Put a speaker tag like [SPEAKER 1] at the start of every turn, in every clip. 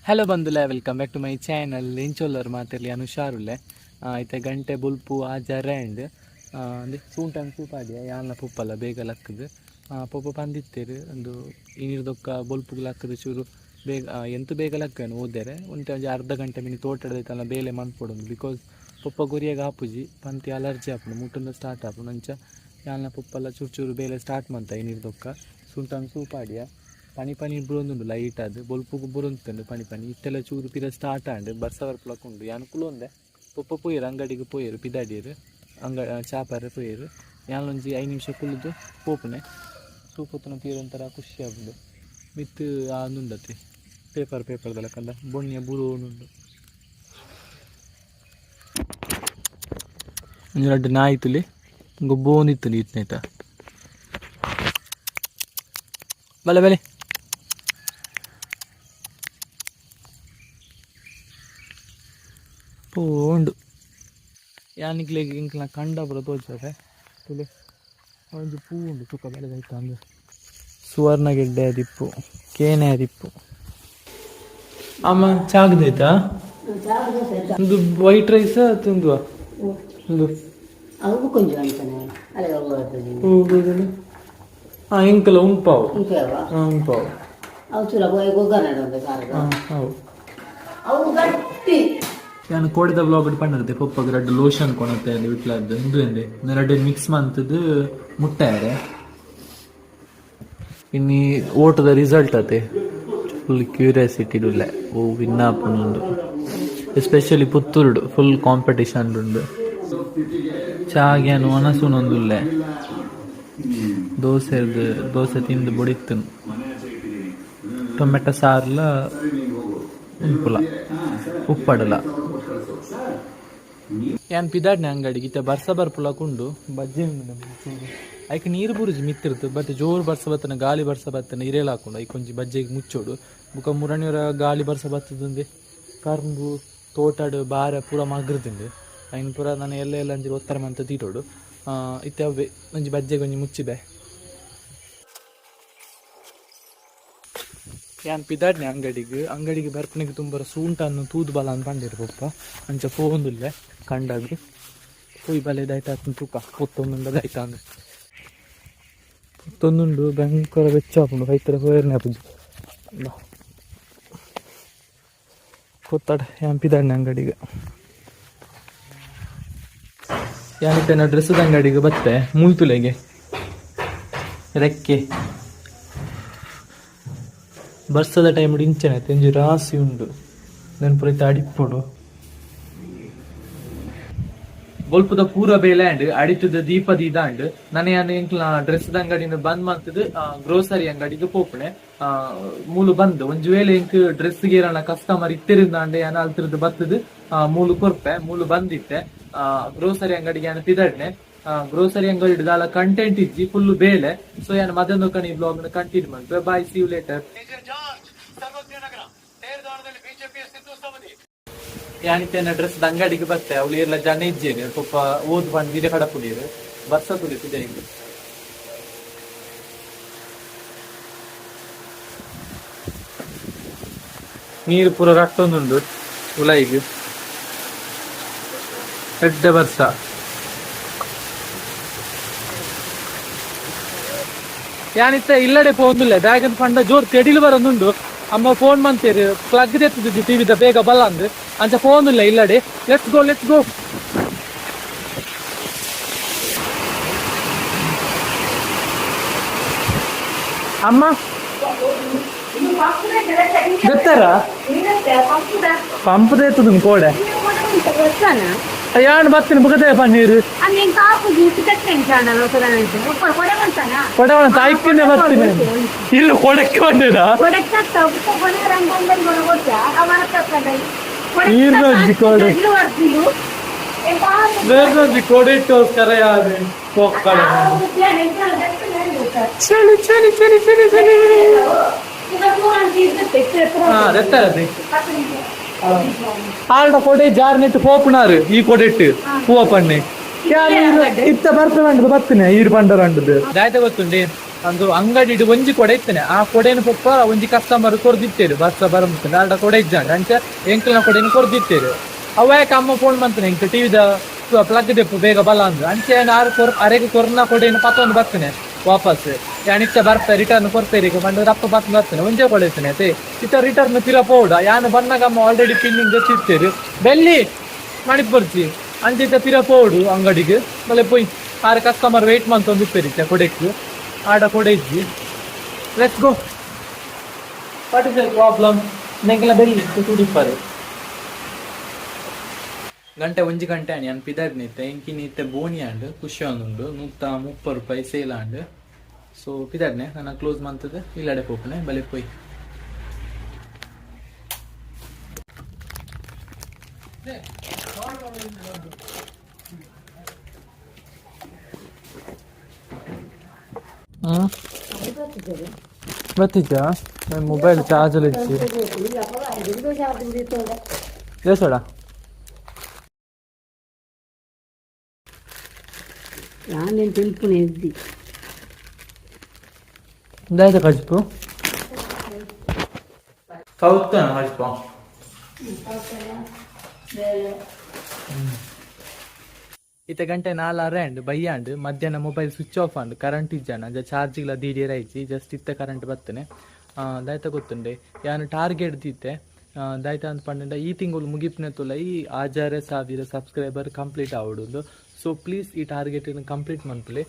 [SPEAKER 1] Hello ಬಂದುಲೆ, welcome back to my channel. ಇಂಚೊಲ್ಲರ್ ಮಾತಿರ್ಲಿ ಅನುಷಾರುಲ್ಲೆ. ಇತ್ತೆ ಗಂಟೆ ಬೊಲ್ಪು ಆಜಾರೆ ಅಂಡ್ ಅಂದೆ ಸೂಂಟನ್ ಸೂಪಾಡಿಯ ಯಾನ್ಲ ಪುಪ್ಪಲ್ಲ ಬೇಗ ಲಕ್ಕದು ಪೊಪ್ಪ ಪಂದಿತ್ತೇರು ಒಂದು ಇನಿರ್ದೊಕ್ಕ ಬೊಲ್ಪುಗ್ ಲಕ್ಕದು ಚೂರು ಬೇಗ ಎಂತ ಬೇಗ ಲಕ್ಕನು ಓದೇರೆ ಒಂತೆ ಒಂಜಿ ಅರ್ಧ ಗಂಟೆ ಮಿನಿ ತೋಟದ ಬೇಲೆ ಮನ್ಪೊಡೊಂದು because ಪೊಪ್ಪ ಗುರಿಯಾಗ ಆಪುಜಿ ಪಂತಿ ಅಲರ್ಜಿ ಆಪುಂಡು ಮುಟ್ಟುಂದ ಸ್ಟಾರ್ಟ್ ಆಪುಂಡು. ಅಂಚ ಯಾನ್ಲ ಪುಪ್ಪಲ್ಲ ಚೂರು ಚೂರು ಬೇಲೆ ಸ್ಟಾರ್ಟ್ ಮಂತ ಇನಿರ್ದೊಕ್ಕ ಸೂಂಟನ್ ಸೂಪಾಡಿಯ ಪನಿ ಪನಿ ಬುರೊಂದುಂಡು ಲೈಟ್ ಅದು ಬೊಲ್ಪುಗು ಬುರೊಂತುಂಡು ಪನಿ ಪನಿ ಇತ್ತೆಲ್ಲ ಚೂರು ಪಿರ ಸ್ಟಾರ್ಟ್ ಆಂಡ್ ಬರ್ಸ ಬರ್ಪುಲಕ ಉಂಡು. ಯಾನ್ ಕುಲೊಂದೆ ಪೊಪ್ಪ ಪೋಯೆರ್ ಅಂಗಡಿಗೆ ಪೋಯೆರ್ ಪಿದಾಡಿಯೆರ್ ಅಂಗ ಚಾಪರೆ ಪೋಯೆರ್. ಯಾನ್ ಒಂಜಿ 5 ನಿಮಿಷ ಕುಲ್ಲುದು ಪೋಪುನೆ ಸೂಪೊತ್ತುನ ತೀರ ಒಂಥರ ಖುಷಿ ಆಪುಂಡು. ಮಿತ್ತ್ ಆಂದುಂಡತೆ ಪೇಪರ್ ಪೇಪರ್ದಲ್ಲ ಕಂದ ಬೊಣ್ಯ ಬುರೋನುಂಡು. ಒಂಜಿ ರಡ್ಡ್ ನಾಯಿ ತುಲಿ ಗೊಬ್ಬೊಂದಿತ್ತುಂಡು ಇತ್ನೇಟ ಬಲೆ ಬಲೆ ಪೋಂಡು. ಯಾನಿಕ್ಲೆಗ್ ಎಂಕ್ಲ ಕಂಡ ಪೂರ ತೋಜರೆ ತುಲೆ ಒಂಜಿ ಪೂ ಉಂಡು ತುಕ ಬೆಳೆದೈತ ಅಂದು ಸುವರ್ಣ ಗೆಡ್ಡೆ ಆದಿಪ್ಪು ಕೇನೆ ಆದಿಪ್ಪು. ಅಮ್ಮ ಚಾಗದೈತಾ ಒಂದು ವೈಟ್ ರೈಸ್ ತಿಂದುವ ಒಂದು
[SPEAKER 2] ಅವು ಕೊಂಚ ಅಂತಾನೆ ಅಲ್ಲ.
[SPEAKER 1] ಹಾ ಎಂಕಲ ಉಂಪಾವು.
[SPEAKER 2] ಉಂಪಾವ.
[SPEAKER 1] ಹಾ ಉಂಪಾವು.
[SPEAKER 2] ಅವು ಚೂರ ಗೊಗ್ಗನ ಉಂಟು ಸಾರು.
[SPEAKER 1] ಹಾ ಹೌದು.
[SPEAKER 2] ಅವು ಗಟ್ಟಿ.
[SPEAKER 1] ನಾನು ಕೋಡಿದ ವ್ಲಾಗ್ ಪಣ್ಣದೆ ಪೊಪ್ಪಗ್ ರಡ್ಡ್ ಲೋಷನ್ ಕೊಣತೆ ಅಲ್ಲಿ ವಿಟ್ಲದ್ದು ಉಂದು ಎಂದೆ ರಡ್ಡ್ ಮಿಕ್ಸ್ ಮಂತದ್ದು ಮುಟ್ಟಾರೆ. ಇನ್ನಿ ಓಟದ ರಿಸಲ್ಟ್ ಅತೆ ಫುಲ್ ಕ್ಯೂರಿಯಾಸಿಟಿ ಉಲ್ಲೆ ಓ ವಿನ್ ಆಪುಂಡು. ಎಸ್ಪೆಷಲಿ ಪುತ್ತೂರುಡು ಫುಲ್ ಕಾಂಪಿಟಿಷನ್ ಉಂಡು. ಚಾಗ್ಯಾನು ಒಣಸುನೊಂದುಲ್ಲೆ ದೋಸೆರ್ದು ದೋಸೆ ತಿಂದು ಬೊಡಿತ್ತು ಟೊಮೆಟೊ ಸಾರ್ಲ ಉಂಪುಲ ಉಪ್ಪಡಲ. ಯಾನ್ ಪಿದಾಡ್ನೆ ಅಂಗಡಿಗೆ ಇತ್ತೆ ಬರ್ಸ ಬರ್ಪುಲ ಕುಂಡು ಬಜ್ಜೆ ಐಕ್ ನೀರು ಬುರುಜಿ ಮಿತ್ತಿರ್ತು ಬಟ್ ಜೋರು ಬರ್ಸ ಬತ್ತನ ಗಾಳಿ ಬರ್ಸ ಬತ್ತನ ಇರೇಲ ಹಾಕೊಂಡು ಐಕ್ ಒಂಜಿ ಬಜ್ಜೆಗೆ ಮುಚ್ಚೋಡು. ಬುಕ ಮುರಣಿಯವರ ಗಾಳಿ ಬರ್ಸ ಬತ್ತದಂದೆ ಕರ್ಂಬು ತೋಟಡು ಬಾರ ಪೂರ ಮಗ್ರದಿಂಡು ಐನ್ ಪೂರ ನಾನು ಎಲ್ಲ ಎಲ್ಲ ಅಂಜಿ ಒತ್ತರ ಮಂತ ತೀಟೋಡು. ಇತ್ತೆ ಅವೇ ಒಂಜಿ ಬಜ್ಜೆಗೆ ಒಂಜಿ ಮುಚ್ಚಿಬೆ. ಯಾನ್ ಪಿದಾಡ್ನೆ ಅಂಗಡಿಗೆ ಅಂಗಡಿಗೆ ಬರ್ಪನಿಗೆ ತುಂಬರ ಸೂಂಟನ್ನು ತೂದು ಬಲ ಅಂತ ಪಂಡಿರು ಪಪ್ಪ. ಅಂಚ ಪೋಂದುಲ್ಲೆ ಕಂಡಾಗ ಪೋಯ್ ಬಲೆ ದಾಯ್ತ ತೂಕ ಪೊತ್ತೊಂದುಂಡ ದಾಯ್ತ ಅಂದ್ ಪೊತ್ತೊಂದುಂಡು ಭಯಂಕರ ಬೆಚ್ಚ ಆಪುಂಡು ಕೈತರ ಪೋಯರ್ನೆ ಆಪುಜಿ ಕೊತ್ತಡ. ಯಾನ್ ಪಿದಾಡ್ನೆ ಅಂಗಡಿಗೆ ಯಾನಿತ್ತೇನ ಡ್ರೆಸ್ಸದ ಅಂಗಡಿಗೆ ಬತ್ತೆ ಮುಲ್ತುಲೆಗೆ ರೆಕ್ಕೆ ಬರ್ಸದ ಟೈಮ್ ಇಂಚನೆ ಒಂಜಿ ರಾಸಿ ಉಂಡು ನೆನ್ಪುರೈತ ಅಡಿಪೊಡು ಬೊಲ್ಪುದ ಪೂರ ಬೇಲೆ ಅಂಡ್ ಅಡಿತದ ದೀಪ ದೀದಾಂಡ್. ನನ ಯಾನ್ ಎಂಕ್ಲ ಡ್ರೆಸ್ ಅಂಗಡಿನ ಬಂದ್ ಮಂತದ್ ಗ್ರೋಸರಿ ಅಂಗಡಿಗೆ ಪೋಪುಣೆ. ಮೂಲು ಬಂದ್ ಒಂಜಿ ವೇಳೆ ಎಂಕ್ ಡ್ರೆಸ್ ಗೇರನ ಕಸ್ಟಮರ್ ಇತ್ತಿರಿಂದಾಂಡೆ ಯಾನ್ ಅಲ್ತಿರ್ದು ಬತ್ತದ್ ಮೂಲು ಕೊರ್ಪೆ. ಮೂಲು ಬಂದಿತ್ತೆ ಗ್ರೋಸರಿ ಅಂಗಡಿಗೆ ಯಾನ್ ಪಿದಡ್ನೆ. ಗ್ರೋಸರಿ ಅಂಗಡಿ ದಾಲ ಕಂಟೆಂಟ್ ಇಜ್ಜಿ ಫುಲ್ ಬೇಲೆ. ಸೊ ಯಾನ್ ಮಧ್ಯಾಹ್ನ ಈ ಬ್ಲಾಗ್ ಕಂಟಿನ್ಯೂ ಮಾಡ್ತೆ. Bye, C you later. ಯಾನಿತ್ತೇನ dress ಅಂಗಡಿಗೆ ಬತ್ತೆ ಅವಳು ಏರ್ಲ ಜನ ಇಜ್ಜೇನೆ ಪಾಪ ಓದ್ ಬಂದು ಇಡೆ ಕಡಪುಡೀರು ಬರ್ಸ ತುಳಿತಿದೆ ಹಿಂಗೆ. ನೀರು ಪೂರ ರಟ್ಟೊಂದುಂಡು ಉಲಾಯಿಗ್ ಎಡ್ಡೆ ಬರ್ಸ. ಯಾನಿತ್ತ ಇಲ್ಲಡೆ ಪೋಂದುಲ್ಲೆ ಬ್ಯಾಗನ್ ಪಂಡ ಜೋರ್ ತೆಡಿಲು ಬರೊಂದುಂಡು. ಅಮ್ಮ ಫೋನ್ ಮಂತೇರು ಪ್ಲಗ್ ತೆತ್ತುದು ಟಿವಿದ ಬೇಗ ಬಲ್ಲ ಅಂದ್ ಅಂಚ ಫೋನ್ ಇಲ್ಲ ಇಲ್ಲಡೆ. Let's go let's go. ಅಮ್ಮ ಗೊತ್ತಾರ ಪಂಪ್ ದೇತುದು ಕೋಡೆ ಯಾನ್ ಬತ್ತಿನ ಬುಗದೆ ಪನ್ನೀರು ಕೊಡೆ ತಾಯ್ಕಿಂದ ಬರ್ತೀನಿ ಇಲ್ಲ ಕೊಡಕ್ಕೆ ಬಂದಿರ ನೀರ್ನಜ್ಜಿ ಕೊಡೆ ನೀರ್ನಜ್ಜಿ ಕೊಡೆ ಇಟ್ಟೋಸ್ಕರ ಯಾರು ಪೊಕ್ಕಡೆ ಚಳಿ ಚಳಿ ಚಳಿ ಚಳಿ ಚಳಿ. ಹಾ ದೆತ್ತಾರೆ ಆಲ್ಡ ಕೊಡೆ ಜಾರ್ನೆಟ್ ಪೋಪುನಾರು ಈ ಕೊಡೆಟ್ಟು ಪೂವ ಪಣ್ಣೆ ಇತ್ತ ಬರ್ಪೆ ಬಂಡದು ಬತ್ತಿನ ಈರು ಪಂಡರ ಅಂಡದು ದಾಯ್ತ ಗೊತ್ತುಂಡಿ. ಅಂದು ಅಂಗಡಿಡ್ ಒಂಜಿ ಕೊಡೆ ಇತ್ತನೆ. ಆ ಕೊಡೆನು ಪೊಪ್ಪ ಒಂಜಿ ಕಸ್ಟಮರ್ ಕೊರ್ದಿತ್ತೇರು. ಬಸ್ ಬರಮುತ್ತಂಡ ಆಡ ಕೊಡೆ ಇಜ್ಜಾಂಡ ಅಂಚ ಎಂಕಲ್ನ ಕೊಡೆನು ಕೊರ್ದಿತ್ತೇರು. ಅವೇ ಅಮ್ಮ ಫೋನ್ ಮಂತನೆ, ಎಂಕ್ ಟಿವಿದ ಪ್ಲಗ್ ದೆಪ್ಪು, ಬೇಗ ಬಲ ಅಂದು. ಅಂಚೆ ಆರು ಕೊರ್ ಅರೆಗ್ ಕೊರ್ನ ಕೊಡೆನು ಪತ್ತೊಂದು ಬರ್ತನೆ ವಾಪಸ್. ಯಾನ್ ಇತ್ತೆ ಬರ್ಪೆ, ರಿಟರ್ನ್ ಕೊರ್ಪೇರಿ ಪಂಡ ರಪ್ಪ ಬತ್ ಬರ್ತನೆ. ಒಂಜೇ ಕೊಡೆ ಇತ್ತನೆ ಅತೆ. ಇತ್ತ ರಿಟರ್ನ್ ಪಿರ ಪೋಡ ಯಾನ್ ಬನ್ನಗ ಅಮ್ಮ ಆಲ್ರೆಡಿ ಪಿನ್ನಿಂಗ್ ದೆತ್ತಿತ್ತೇರು. ಬೆಲ್ಲಿ ಮಣಿಪ್ ಬರ್ಚಿ ಅಂಚೆ ಇತ್ತ ಪಿರ ಪೋಡು ಅಂಗಡಿಗೆ. ಬಲೆ ಪೋಯ್, ಆರು ಕಸ್ಟಮರ್ ವೇಟ್ ಮಂತೊಂದು ಇಪ್ಪೇರಿ. ಇತ್ತೆ ಕೊಡೆಕ್ ಆಡ ಕೊಡೆ ಇಜ್ಜಿ. Let's go. What is the problem? ನೆಂಕಲ ಬೆಲ್ಲಿ ತುಡಿಪ್ಪಾರೆ. ಗಂಟೆ 1 ಗಂಟೆ ಆಣಿ ಅನ್ ಪಿದಾಡ್ನಿತ್ತೆ. ಎಂಕಿನಿ ಇತ್ತೆ ಬೋನಿ ಆಂಡ್, ಖುಷಿ ಆಂದುಂಡು. 130 ರೂಪಾಯಿ ಸೇಲ್ ಆಂಡ್. ಸೊ ಪಿದಾಡ್ನೆ ನನ್ನ ಕ್ಲೋಸ್ ಮಂತದ ಇಲ್ಲಡೆ ಪೋಪನೆ. ಬಲೆ ಪೋಯ್. ಹ್ಮ್ ಬತ್ತಿಜ್ಜಾ? ಮೊಬೈಲ್ ಚಾರ್ಜ್ ಅಲ್ಲಿ ಇಜ್ಜಿ. ದೇಸೋಡ.
[SPEAKER 2] ನಾನು ತಿನ್ಪುಣೆ ಇದ್ದಿ.
[SPEAKER 1] ದಾಯ್ತ ಕಜ್ಪು ಸೌತ್ ಕಜ್ಪು. ಇತ್ತೆ ಗಂಟೆ ನಾಲಾರೆ ಅಂಡ್ ಬಯ್ಯಾಂಡ್. ಮಧ್ಯಾಹ್ನ ಮೊಬೈಲ್ ಸ್ವಿಚ್ ಆಫ್ ಆಂಡ್, ಕರೆಂಟ್ ಇಜ್ಜಾನ ಅಂಚ ಚಾರ್ಜಿಗ್ಲ ದೀಡಿಯರ ಇಜ್ಜಿ. ಜಸ್ಟ್ ಇತ್ತೆ ಕರೆಂಟ್ ಬತ್ತನೆ. ದಾಯ್ತ ಗೊತ್ತುಂಡೆ, ಯಾನ್ ಟಾರ್ಗೆಟ್ ದೀತೆ. ದಾಯ್ತ ಅಂತ ಪಂಡ, ಈ ತಿಂಗಳು ಮುಗಿಪ್ನೆ ತುಲ ಈ 6000 ಸಬ್ಸ್ಕ್ರೈಬರ್ ಕಂಪ್ಲೀಟ್ ಆವಡುಂದು. ಸೊ ಪ್ಲೀಸ್ ಈ ಟಾರ್ಗೆಟ್ ಕಂಪ್ಲೀಟ್ ಮನ್ಪುಲೆ.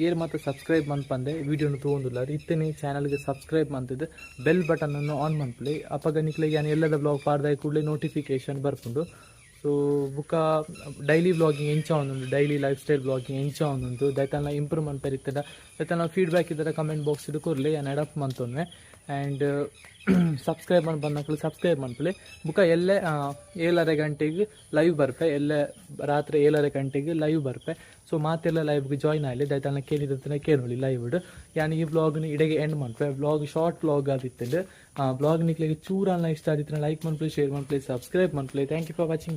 [SPEAKER 1] ಏರ್ ಮಾತ ಸಬ್ಸ್ಕ್ರೈಬ್ ಮನ್ಪಂದೆ ವಿಡಿಯೋನು ತೂವೊಂದುಲ್ಲಾರ್, ಇತ್ತನೆ ಚಾನಲ್ಗೆ ಸಬ್ಸ್ಕ್ರೈಬ್ ಮಂತುದು ಬೆಲ್ ಬಟನ್ ಅನ್ನು ಆನ್ ಮನ್ಪುಲೆ. ಅಪಗ ನಿಕ್ಲೆಗ್ ಯಾನ್ ಎಲ್ಲದ ಬ್ಲಾಗ್ ಪಾಡ್ದಾಯಿ ಕೂಡಲೇ ನೋಟಿಫಿಕೇಶನ್ ಬರ್ಪುಂಡು. ಸೊ ಬುಕ್ಕ ಡೈಲಿ ವ್ಲಾಗಿಂಗ್ ಎಂಚ ಒಂದುಂಡು, ಡೈಲಿ ಲೈಫ್ ಸ್ಟೈಲ್ ವ್ಲಾಗಿಂಗ್ ಎಂಚ ಒಂದುಂಡು, ದೈತನ ಇಂಪ್ರೂವ್ ಮನ್ಪೆರ್ ಇತ್ತಡ, ದೈತನ ಫೀಡ್ಬ್ಯಾಕ್ ಇದ್ದರೆ ಕಮೆಂಟ್ ಬಾಕ್ಸ್ ಕೊರ್ಲೆ, ಯಾನ್ ಅಡಾಪ್ಟ್ ಮಂತೊನ್ವೆ. ಆ್ಯಂಡ್ ಸಬ್ಸ್ಕ್ರೈಬ್ ಮನ್ಪಂದಕ್ಲು ಸಬ್ಸ್ಕ್ರೈಬ್ ಮನ್ಪುಲೆ. ಬುಕ್ಕ ಎಲ್ಲೆ 7:30 ಗಂಟೆಗೆ ಲೈವ್ ಬರ್ಪೆ. ಎಲ್ಲೆ ರಾತ್ರಿ 7:30 ಗಂಟೆಗೆ ಲೈವ್ ಬರ್ಪೆ. ಸೊ ಮಾತೆಲ್ಲ ಲೈವ್ಗೆ ಜಾಯ್ನ್ ಆಗಲಿ. ದಯತಾನ ಕೇಳಿದಂತನೇ ಕೇಳೋಳಿ ಲೈವ್. ಯಾನ್ ಈ ವ್ಲಾಗ್ನ ಇಡೆಗೆ ಎಂಡ್ ಮನ್ಪೆ. ವ್ಲಾಗ್ ಶಾರ್ಟ್ ವ್ಲಾಗ್ ಆದಿತ್ತಂಡು. ಬ್ಲಾಗ್ ನಿಕ್ಲೆಗ್ ಚೂರನ್ನ ಇಷ್ಟ ಆದಿತ್ತು ಲೈಕ್ ಮನ್ಪುಲೆ, ಶೇರ್ ಮನ್ಪುಲೆ, ಸಬ್ಸ್ಕ್ರೈಬ್ ಮನ್ಪುಲೆ. Thank you for watching. Bye.